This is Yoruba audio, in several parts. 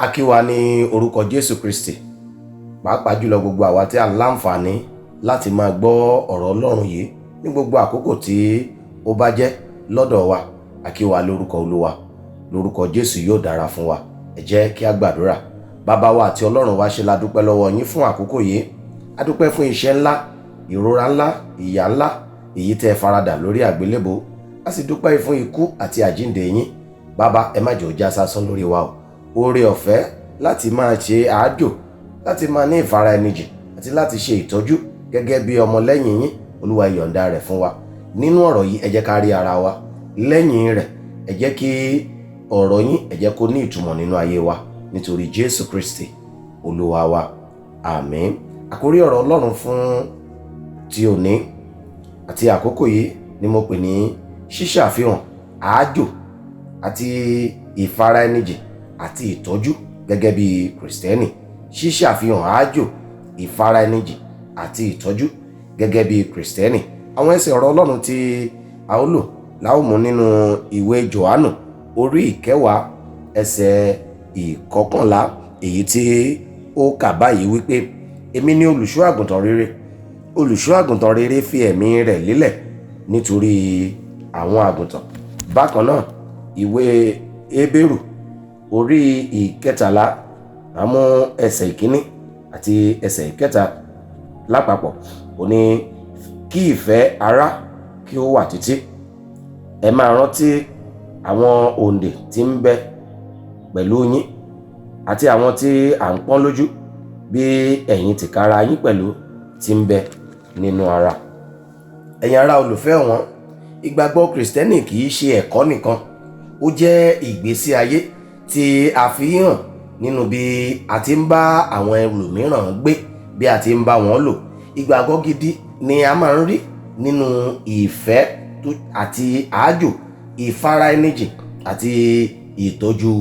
A kí wa ní orúkọ Jésù Kristi, pàápàá jùlọ gbogbo àwa tí a ń láǹfààní láti máa gbọ́ ọ̀rọ̀ Ọlọ́run yìí ní gbogbo àkókò tí ó bá jẹ́ lọ́dọ̀ wa. A kí wa lórúkọ Olúwa, lórúkọ Jésù yóò dára fún wa. Ẹ jẹ́ kí a gbàdúrà. Bàbá wa àti Ọlọ́run wa, ṣe la dúpẹ́ lọ́wọ́ yín fún àkókò yìí. A dúpẹ́ fún iṣẹ́ ńlá, ìrora ńlá, ìyà ńlá èyí tẹ́ ẹ faradà lórí àgbélébòó. A sì dúpẹ́ fún ikú àti àjíǹde yín. Bàbá, ẹ má jẹ́ ó já sásán lórí wa o. Oore ọ̀fẹ́ láti máa ṣe àájò, láti máa ní ìfara ẹni jìn àti láti ṣe ìtọ́jú gẹ́gẹ́ bí ọmọlẹ́yìn yín, Olúwa, yọ̀ǹda rẹ̀ fún wa. Nínú ọ̀rọ̀ yìí, ẹ jẹ́ ká rí ara wa lẹ́yìn rẹ̀. Ẹ jẹ́ kí ọ̀rọ̀ yín, ẹ jẹ́ kó ní ìtumọ̀ nínú ayé wa, nítorí Jésù Kristi Olúwa wa. Àmín. Àkórí ọ̀rọ̀ Ọlọ́run fún ti òní àti àkókò yìí ni mo pè ní ṣíṣàfihàn àájò àti ìfara ẹni jìn àti ìtọ́jú gẹ́gẹ́ bí Kìrìsìtẹ́nì. Ṣíṣàfihàn àájò, ìfara ẹni jìn àti ìtọ́jú gẹ́gẹ́ bí Kìrìsìtẹ́nì. Àwọn ẹsẹ̀ ọ̀rọ̀ Ọlọ́run tí a ó lò la ó mú nínú ìwé Jòhánù orí 10, ẹsẹ̀ 11, èyí tí ó kà báyìí wípé, "Èmi ni olùṣọ́ àgùntàn rere. Olùṣọ́ àgùntàn rere fi ẹ̀mí rẹ̀ lélẹ̀ nítorí àwọn àgùntàn." Bákan náà, ìwé Hébérù orí 13, àmú ẹsẹ̀ 1 àti ẹsẹ̀ 3 lápapọ̀. Ó ní, "Kí ìfẹ́ ará kí ó wà títí. Ẹ máa rántí àwọn òǹdè tí ń bẹ pẹ̀lú yín àti àwọn tí à ń pọ́n lójú, bí ẹ̀yin tìkára yín pẹ̀lú tí ń bẹ nínú ara." Ẹ̀yin ará olùfẹ́ wọn, ìgbàgbọ́ Kìrìsìtẹ́nì kì í ṣe ẹ̀kọ́ nìkan. Ó jẹ́ ìgbésí ayé tí a fi hàn nínú bí a ti ń bá àwọn ẹlòmíràn gbé, bí a ti ń bá wọn lò. Ìgbàgbọ́ gidi ni a máa ń rí nínú ìfẹ́ àti àájò, ìfara ẹni jìn àti ìtọ́jú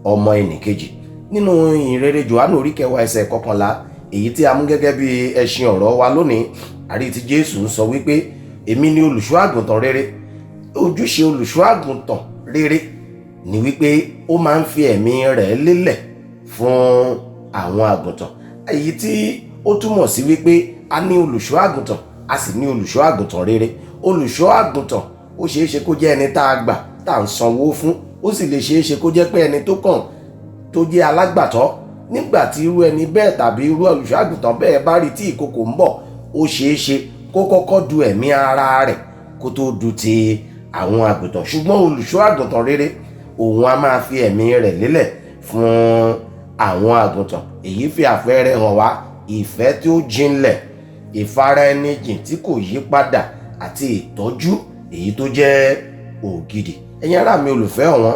ọmọ ẹnìkejì. Nínú ìhìnrere Jòhánù orí 10, ẹsẹ̀ 11, èyí tí a mú gẹ́gẹ́ bí ẹṣin ọ̀rọ̀ wa lónìí, àrí tí Jésù ń sọ wípé, "Èmi ni olùṣọ́ àgùntàn rere." Ojúṣe olùṣọ́ àgùntàn rere ni wípé ó máa ń fi ẹ̀mí rẹ̀ lélẹ̀ fún àwọn àgùntàn, èyí tí ó túmọ̀ sí wípé a ní olùṣọ́ àgùntàn, a sì ní olùṣọ́ àgùntàn rere. Olùṣọ́ àgùntàn, ó ṣeé ṣe kó jẹ́ ẹni tá a gbà, tá à ń sanwó fún. Ó sì lè ṣeé ṣe kó jẹ́ pé ẹni tó kàn tó jẹ́ alágbàtọ́. Nígbà tí irú ẹni bẹ́ẹ̀ tàbí irú olùṣọ́ àgùntàn bẹ́ẹ̀ bá rí tí ìkokò ń bọ̀, ó ṣeé ṣe kó kọ́kọ́ du ẹ̀mí ara rẹ̀ kó tó du ti àwọn àgùntàn. Ṣùgbọ́n olùṣọ́ àgùntàn rere, òun a máa fi ẹ̀mí rẹ̀ lélẹ̀ fún àwọn àgùntàn. Èyí fi àpẹẹrẹ hàn wá ìfẹ́ tí ó jinlẹ̀, ìfara ẹni jìn tí kò yí padà àti ìtọ́jú èyí tó jẹ́ ògidì. Ẹ̀yin ará mi olùfẹ́ wọn,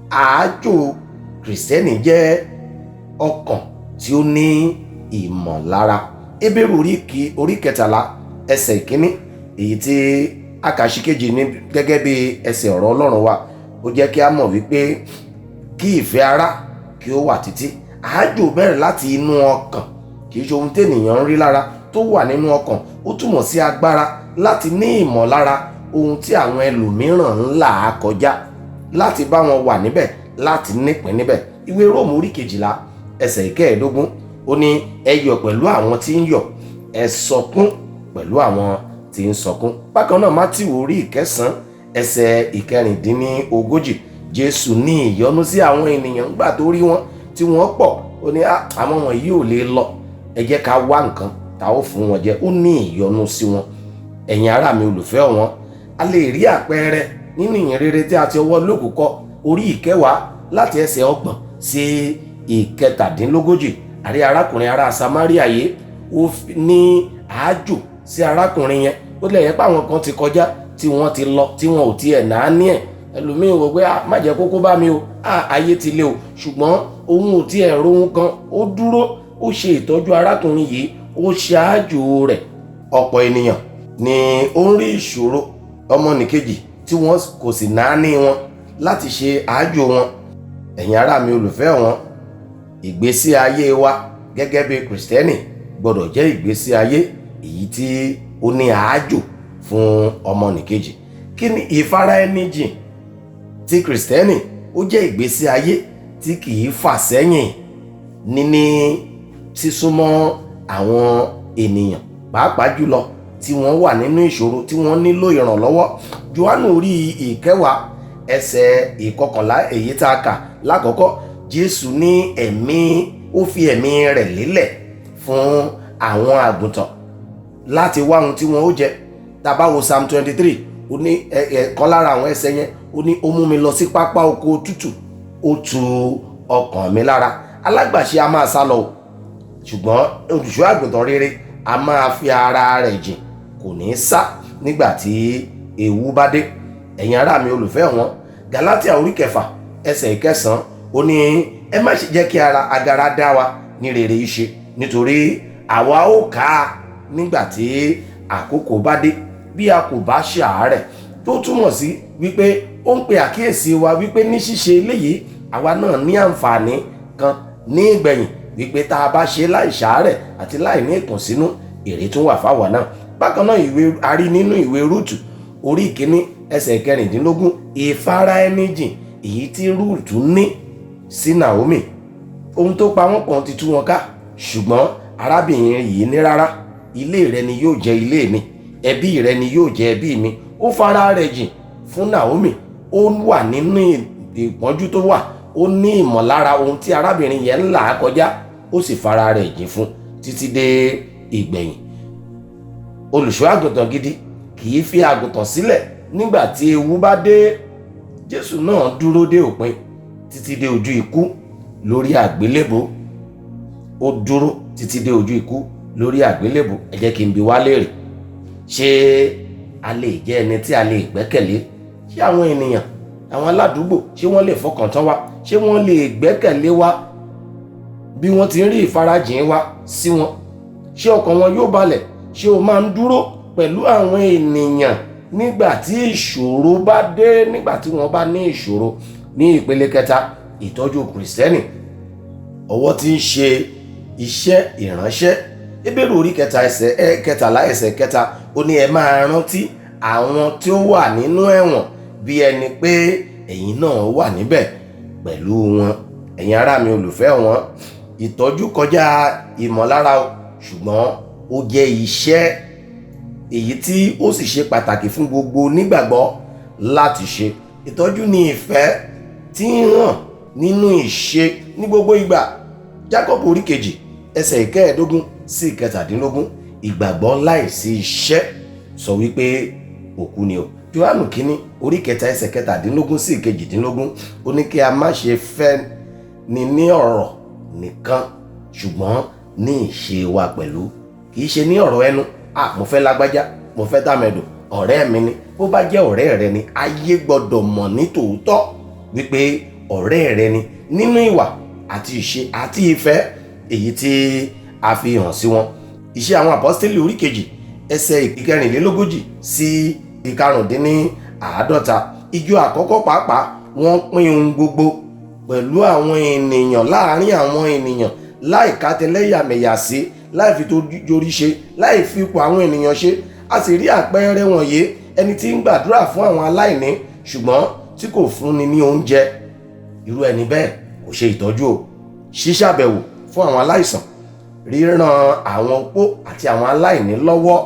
àájò Kìrìsìtẹ́nì jẹ́ ọkàn tí ó ní ìmọ̀lára. Hébérù orí 13, ẹsẹ̀ 1, èyí tí a kà sí kejì ní gẹ́gẹ́ bí ẹsẹ̀ ọ̀rọ̀ Ọlọ́run wa, ó jẹ́ kí a mọ̀ wípé kí ìfẹ́ ará kí ó wà títí. Àájò bẹ̀rẹ̀ láti inú ọkàn, kì í ṣe ohun tí ènìyàn ń rí lára, tó wà nínú ọkàn. Ó túmọ̀ sí agbára láti ní ìmọ̀lára ohun tí àwọn ẹlòmíràn ń là á kọjá, láti bá wọn wà níbẹ̀, láti nípìn níbẹ̀. Ìwé Róòmù orí 12, ẹsẹ̀ 15, ó ní, "Ẹ yọ̀ pẹ̀lú àwọn tí ń yọ̀, ẹ sọkún pẹ̀lú àwọn tí ń sọkún." Bákan náà, Mátíù orí 9, ẹsẹ̀ 36, Jésù ní ìyọ́nú sí àwọn ènìyàn nígbà tó rí wọn tí wọ́n pọ̀. Ó ní, "Àwọn wọ̀nyí ò lè lọ, ẹ jẹ́ ká wá nǹkan tá ó fún wọn jẹ." Ó ní ìyọ́nú sí wọn. Ẹ̀yin ará mi olùfẹ́ wọn, a lè rí àpẹẹrẹ nínú ìhìnrere tí a ti ọwọ́ Lúùkù kọ, orí 10, láti ẹsẹ̀ 30 sí 37. Àrí arákùnrin ará Samaria yìí, ó ní àájò sí arákùnrin yẹn. Ó lè yẹ pé àwọn kan ti kọjá tí wọ́n ti lọ, tí wọn ò tiẹ̀ náà ní ẹ̀. Ẹlòmíín wò pé, "Má jẹ́ kókó bá mi o, ayé ti le o." Ṣùgbọ́n òun ò tiẹ̀ rohun kan, ó dúró, ó ṣe ìtọ́jú arákùnrin yìí, ó ṣáájú rẹ̀. Ọ̀pọ̀ ènìyàn ni ó ń rí ìṣòro ọmọnìkejì tí wọ́n kò sì náání wọn láti ṣe àájò wọn. Ẹ̀yin ará mi olùfẹ́ wọn, ìgbésí ayé wa gẹ́gẹ́ bí Kìrìsìtẹ́nì gbọ́dọ̀ jẹ́ ìgbésí ayé èyí tí ó ní àájò fún ọmọnìkejì. Kí ni ìfara ẹni jìn ti Kìrìsìtẹ́nì? Ó jẹ́ ìgbésí ayé tí kìí fà sẹ́yìn níní sísúnmọ́ àwọn ènìyàn, pàápàá jùlọ tí wọ́n wà nínú ìṣòro, tí wọ́n nílò ìrànlọ́wọ́. Jòhánù orí 10 ẹsẹ̀ 11, èyí tá a kà lákọ̀ọ́kọ́, Jésù ní ẹ̀mí, ó fi ẹ̀mí rẹ̀ lélẹ̀ fún àwọn àgùntàn láti wá ohun tí wọ́n ó jẹ. Tá bá wo Psalm 23, ó ní ẹ̀ẹ̀kan lára àwọn ẹsẹ̀ yẹn, ó ní ó mú mi lọ sí pápá oko tútù, ó tu ọkàn mi lára. Alágbàṣe a máa sá lọ o, ṣùgbọ́n olùṣọ́ àgùntàn rere a máa fi ara rẹ̀ jìn, kò ní sá nígbà tí ewu bá dé. Ẹ̀yin ará mi olùfẹ́ wọn, Galatia orí 6 ẹsẹ̀ 9, ó ní ẹ má ṣe jẹ́ kí ara agara dá wa ní rere í ṣe, nítorí àwa ó ká a nígbà tí àkókò bá dé, bí a kò bá ṣe àárẹ̀. Tó túmọ̀ sí wípé ó ń pe àkíyèsí wa wípé ní ṣíṣe eléyìí, àwa náà ní àǹfààní kan ní ìgbẹ̀yìn, wípé tá a bá ṣe láì ṣàárẹ̀ àti láì ní ìkùnsínú, èrè tún wà fáwa náà. Bákan náà, ìwé a rí nínú ìwé Rúùtù orí 1 ẹsẹ̀ 16, ìfara ẹni jìn èyí tí Rúùtù ní sí Naomi. Ohun tó pa wọ́n pọ̀ ti tú wọn ká, ṣùgbọ́n arábìnrin yìí ní rárá, ilé rẹ ni yóò jẹ́ ilé mi, ẹbí rẹ ni yóò jẹ́ ẹbí mi. Ó fara rẹ̀ jìn fún Naomi. Ó wà nínú ìpọ́njú tó wà, ó ní ìmọ̀lára ohun tí arábìnrin yẹn ń là á kọjá, ó sì fara rẹ̀ jìn fún títí dé ìgbẹ̀yìn. Olùṣọ́ àgùntàn gidi kì í fi àgùntàn sílẹ̀ nígbà tí ewu bá dé. Jésù náà dúró dé òpin títí dé ojú ikú lórí àgbélébùú. Ó dúró títí dé ojú ikú lórí àgbélébùú. Ẹ jẹ́ kí n bi wá léèrè, ṣé a lè jẹ́ ẹni tí a lè gbẹ́kẹ̀lé? Ṣé àwọn ènìyàn, àwọn aládùúgbò, ṣé wọ́n lè fọkàn tán wa? Ṣé wọ́n lè gbẹ́kẹ̀lé wa bí wọ́n ti ń rí ìfarajìn wa sí wọn? Ṣé ọkàn wọn yóò balẹ̀? Ṣé o máa ń dúró pẹ̀lú àwọn ènìyàn nígbà tí ìṣòro bá dé, nígbà tí wọ́n bá ní ìṣòro? Ní ìpele kẹta, ìtọ́jú Kìrìsìtẹ́nì, ọwọ́ tí ń ṣe iṣẹ́ ìránṣẹ́. Hébérù orí 3 ẹsẹ̀ 13 ẹsẹ̀ 3, ó ní ẹ máa rántí àwọn tí ó wà nínú ẹ̀wọ̀n bí ẹni pé ẹ̀yin náà wà níbẹ̀ pẹ̀lú wọn. Ẹ̀yin ará mi olùfẹ́ wọn, ìtọ́jú kọjá ìmọ̀lára o, ṣùgbọ́n ó jẹ́ iṣẹ́ èyí tí ó sì ṣe pàtàkì fún gbogbo onígbàgbọ́ láti ṣe. Ìtọ́jú ni ìfẹ́ tí ń hàn nínú ìṣe ní gbogbo ìgbà. Jákọ́bù orí 2 ẹsẹ̀ 15 sí 17, ìgbàgbọ́ láìsí iṣẹ́ sọ wípé òkú ni o. Jòhánù 1 orí 3 ẹsẹ̀ 17 sí 18, ó ní kí a má ṣe fẹ́ ni ní ọ̀rọ̀ nìkan, ṣùgbọ́n ní ìṣe wa pẹ̀lú. Kì í ṣe ní ọ̀rọ̀ ẹnu. À, mo fẹ́ lágbájá, mo fẹ́ tàmẹ̀dò, ọ̀rẹ́ mi ni. Bó bá jẹ́ ọ̀rẹ́ rẹ ni, ayé gbọ́dọ̀ mọ̀ ní tòótọ́ wípé ọ̀rẹ́ rẹ ni nínú ìwà àti ìṣe àti ìfẹ́ èyí tí a fi hàn sí wọn. Iṣẹ́ àwọn Àpọ́stélì orí 2 ẹsẹ̀ 44 sí 55, ìjọ àkọ́kọ́ pàápàá wọ́n pín ohun gbogbo pẹ̀lú àwọn ènìyàn, láàárín àwọn ènìyàn, láì kátẹlẹ́yàmẹ̀yà sí, láì fi tó jorí ṣe, láì fi ipò àwọn ènìyàn ṣe. A sì rí àpẹẹrẹ wọ̀nyí, ẹni tí ń gbàdúrà fún àwọn aláìní ṣùgbọ́n tí kò fúnni ní oúnjẹ, irú ẹni bẹ́ẹ̀ kò ṣe ìtọ́jú o. Ṣíṣàbẹ̀wò fún àwọn aláìsàn, ríran àwọn opó àti àwọn aláìní lọ́wọ́,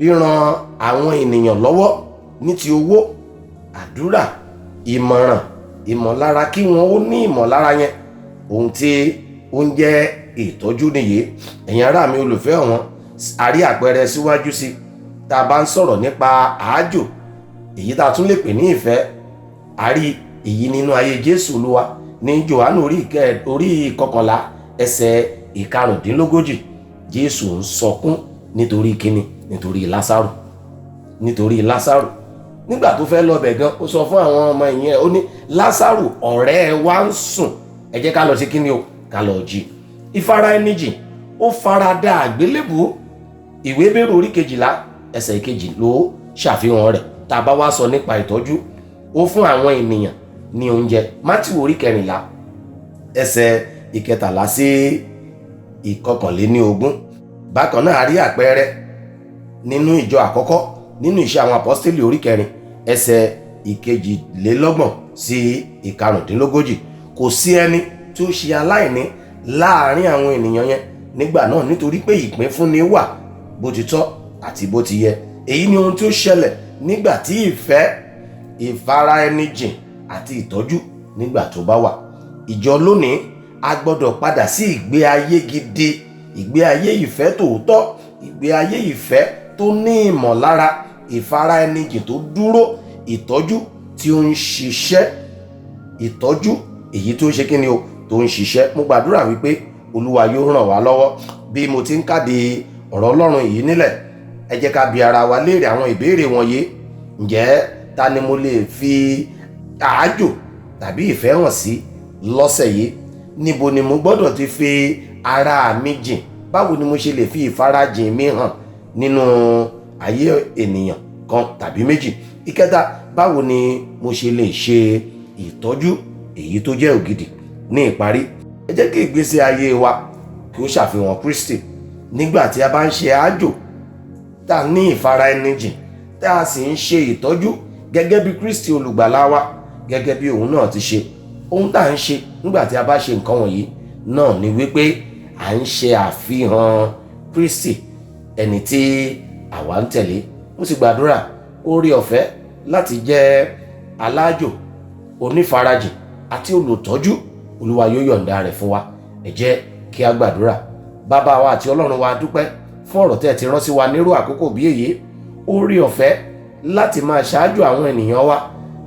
ríran àwọn ènìyàn lọ́wọ́ ní ti owó, àdúrà, ìmọ̀ràn, ìmọ̀lára, kí wọ́n ó ní ìmọ̀lára yẹn, ohun tí ó ń jẹ́ ìtọ́jú nìyí. Ẹ̀yin ará mi olùfẹ́ wọn, a rí àpẹẹrẹ síwájú sí tá a bá ń sọ̀rọ̀ nípa àájò, èyí tá a tún lè pè ní ìfẹ́. A rí èyí nínú ayé Jésù Olúwa ní Jòhánù orí 11 ẹsẹ̀ 35. Jésù ń sọkún nítorí kíni? Nítorí Lásárù. Nítorí Lásárù. Nígbà tó fẹ́ lọ bẹ̀ gan, ó sọ fún àwọn ọmọ ẹ̀yìn ẹ̀, ó ní Lásárù ọ̀rẹ́ wa ń sùn, ẹ jẹ́ ká lọ sí kíni o, ká lọ jí. Ìfara ẹni jìn, ó fara da àgbélébùú. Ìwé Hébérù orí 12 ẹsẹ̀ 2 ló ṣàfihàn rẹ̀. Tá a bá wá sọ nípa ìtọ́jú, ó fún àwọn ènìyàn ní oúnjẹ. Mátíù orí 14 ẹsẹ̀ 13 sí 21. Bákan náà, a rí àpẹẹrẹ nínú ìjọ àkọ́kọ́ nínú Iṣẹ́ àwọn Àpọ́stélì orí 4 ẹsẹ̀ 32 sí 35. Kò sí ẹni tí ó ṣe aláìní láàárín àwọn ènìyàn yẹn nígbà náà, nítorí pé ìpínfúnni wà bó ti tọ́ àti bó ti yẹ. Èyí ni ohun tí ó ṣẹlẹ̀ nígbà tí ìfẹ́, ìfara ẹni jìn àti ìtọ́jú nígbà tó bá wà. Ìjọ lónìí, a gbọ́dọ̀ padà sí ìgbé ayé gidi, ìgbé ayé ìfẹ́ tòótọ́, ìgbé ayé ìfẹ́ tó ní ìmọ̀lára, ìfara ẹni jìn tó dúró, ìtọ́jú tí ó ń ṣiṣẹ́, ìtọ́jú èyí tó ń ṣe kíni o, tó ń ṣiṣẹ́. Mo gbàdúrà wípé Olúwa yóò ràn wá lọ́wọ́. Bí mo ti ń kádìí ọ̀rọ̀ Ọlọ́run yìí nílẹ̀, ẹ jẹ́ ká bi ara wa léèrè àwọn ìbéèrè wọ̀nyí. Ǹjẹ́ ta ni mo lè fi àájò tàbí ìfẹ́ hàn sí lọ́sẹ̀ yìí? Níbo ni mo gbọ́dọ̀ ti fi ara mi jìn? Báwo ni mo ṣe lè fi ìfarajìn mi hàn nínú ayé ènìyàn kan tàbí méjì? Ìkẹta, báwo ni mo ṣe lè ṣe ìtọ́jú èyí tó jẹ́ ògidì? Ní ìparí, ẹ jẹ́ kí ìgbésí ayé wa kí ó ṣàfihàn Kristi. Nígbà tí a bá ń ṣe àájò, tá a ní ìfara ẹni jìn, tá a sì ń ṣe ìtọ́jú gẹ́gẹ́ bí Kristi olùgbàlà wa, gẹ́gẹ́ bí òun náà ti ṣe. Ohun tá à ń ṣe nígbà tí a bá ṣe nǹkan wọ̀nyí náà ni wípé à ń ṣe àfihàn Kristi, ẹni tí àwa ń tẹ̀lé. Mo sì gbàdúrà oore ọ̀fẹ́ láti jẹ́ alájò, onífarajìn àti olùtọ́jú. Olúwa yóò yọ̀ǹda rẹ̀ fún wa. Ẹ jẹ́ kí a gbàdúrà. Bàbá wa àti Ọlọ́run wa, dúpẹ́ fún ọ̀rọ̀ tẹ́ ẹ ti rán sí wa nírú àkókò bí èyí. Oore ọ̀fẹ́ láti máa ṣáájú àwọn ènìyàn wa,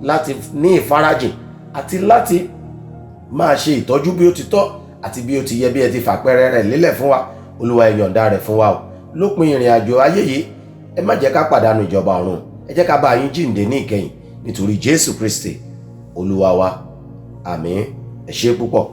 láti ní ìfarajìn àti láti máa ṣe ìtọ́jú bí ó ti tọ́ àti bí ó ti yẹ, bí ẹ ti fàpẹẹrẹ rẹ̀ lélẹ̀ fún wa. Olúwa, ẹ yọ̀ǹda rẹ̀ fún wa o. Lópin ìrìn àjò ayé yìí, ẹ má jẹ́ ká pàdánù ìjọba ọ̀run. Ẹ jẹ́ ká bá yín jíǹde ní ìkẹyìn, nítorí Jésù Kristi Olúwa wa. Àmín. Ẹ ṣé púpọ̀.